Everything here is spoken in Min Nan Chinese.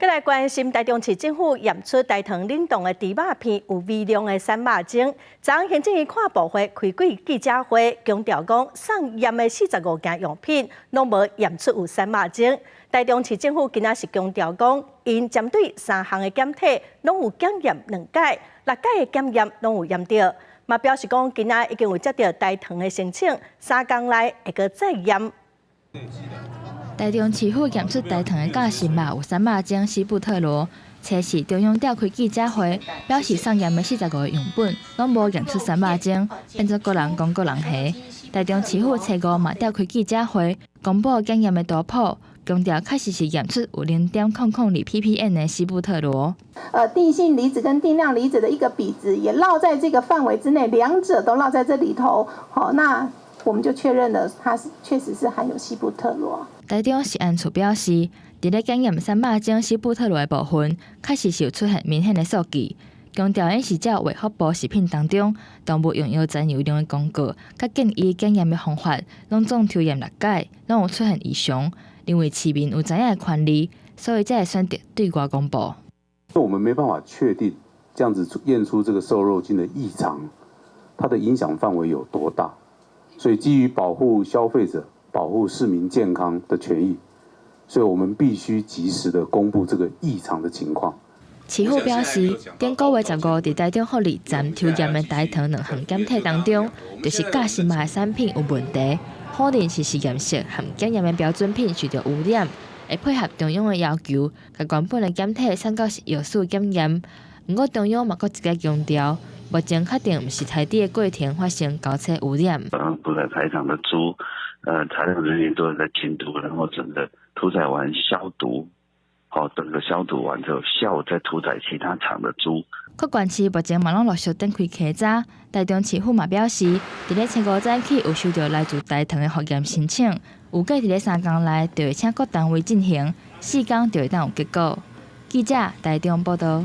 閣來關心台中市政府驗出大唐冷凍的豬肉片有微量的瘦肉精。昨昏行政院跨部會開記記者會，強調講送驗的45件樣品攏無驗出有瘦肉精。台中市政府今仔是強調講，𪜶針對三項的檢體攏有檢驗兩擺，六擺的檢驗攏有驗著。嘛表示講，今仔已經有接著大唐的申請，3工內會閣再驗。台中市府驗出大唐的夾心肉有瘦肉精西布特羅，初四中央召開記者會，表示送驗的45個樣本攏無驗出瘦肉精，變做各人講各人話。台中市府初五嘛召開記者會，公布檢驗的圖譜，強調確實是驗出有0.002 ppm 的西布特羅。定性離子跟定量離子的一個比值也落在這個範圍之內，兩者都落在這裡頭。好，那我們就確認了，它是確實是含有西布特羅。台中食安處表示，佇咧檢驗瘦肉精西布特羅的部分，確實是有出現明顯的數據。強調𪜶是照衛福部食品當中動物用藥殘留量的公告，佮建議檢驗的方法，攏總抽驗六擺，攏有出現異常，認為市民有知影的權利，所以才會選擇對外公布。我們沒辦法確定這樣子驗出這個瘦肉精的異常，它的影響範圍有多大，所以基於保護消費者、保護市民健康的權益，所以我們必須及時的公布這個異常的情況。市府表示，頂個月15佇台中福利站抽驗的大唐兩項檢體當中，就是夾心肉的產品有問題，否認是實驗室和檢驗的標準品受著污染，會配合中央的要求，共原本的檢體送到食藥署檢驗。毋過中央嘛閣一擺強調，目前確定毋是殺豬的過程發生交叉污染。屠宰場的豬，採樣人員都在清毒，然後整個屠宰完消毒，好，整個消毒完之後，下午再屠宰其他場的豬。各縣市目前嘛攏陸續展開稽查，台中市府嘛表示，佇咧初五早起有收著來自大唐的復驗申請，預計佇咧3工內就會請各單位進行，4工就會當有結果。記者台中報導。